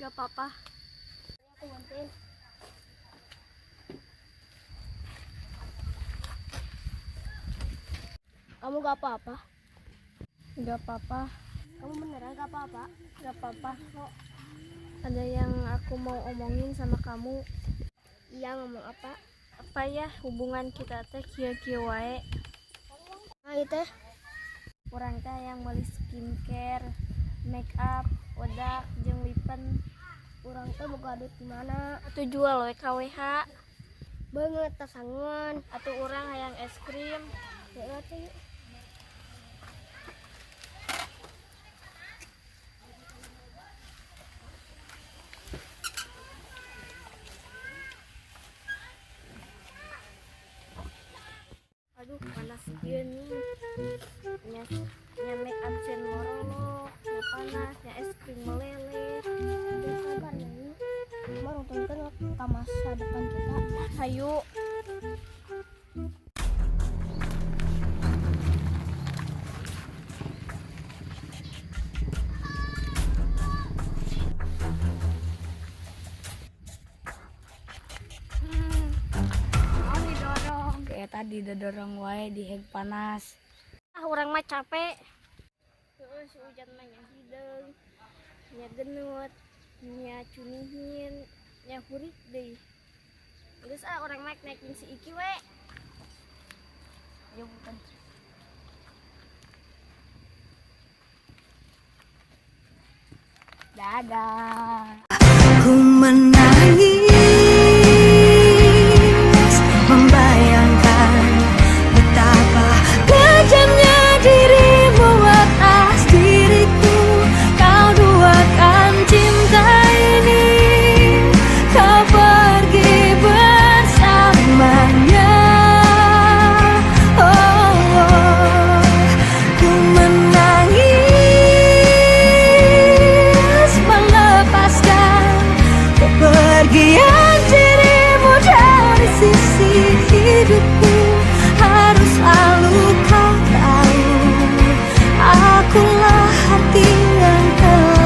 Gak apa-apa. Aku bantuin. Kamu gak apa-apa? Gak apa-apa. Kamu beneran gak apa-apa? Gak apa-apa kok. Ada yang aku mau omongin sama kamu. Iya, ngomong apa? Apa ya, hubungan kita teh kieu-kieu wae. Nah, itu. Urang teh hayang meuli skincare, make up, bedak, jeung lipen. Urang teh boga duit di mana? Atuh jual we KWH. Beungeut teu sanguan. Atuh urang hayang es krim. Heeh atuh, yuk. Aduh, panas kieu nih. Nya, nya make up can morolok, nya panas, nya es krim meleleh. Aduh, sabar ya, yuk. Mau nonton ke masa depan kita. Hayu. Mau didorong. Kayak tadi didorong wae di heg panas. Ah, urang mah capek. Heeh, si hujan mah nya hideung, nya geneut, nya cunihin, nya hurik deui. Geus ah, urang mah naikin si Iki we. Ayo bukan. Dadah. Ku menangis membayangkan betapa kejamnya dirimu atas diriku. Kau duakan cinta ini, kau pergi bersamanya. Oh, oh. Ku menangis melepaskan kepergian.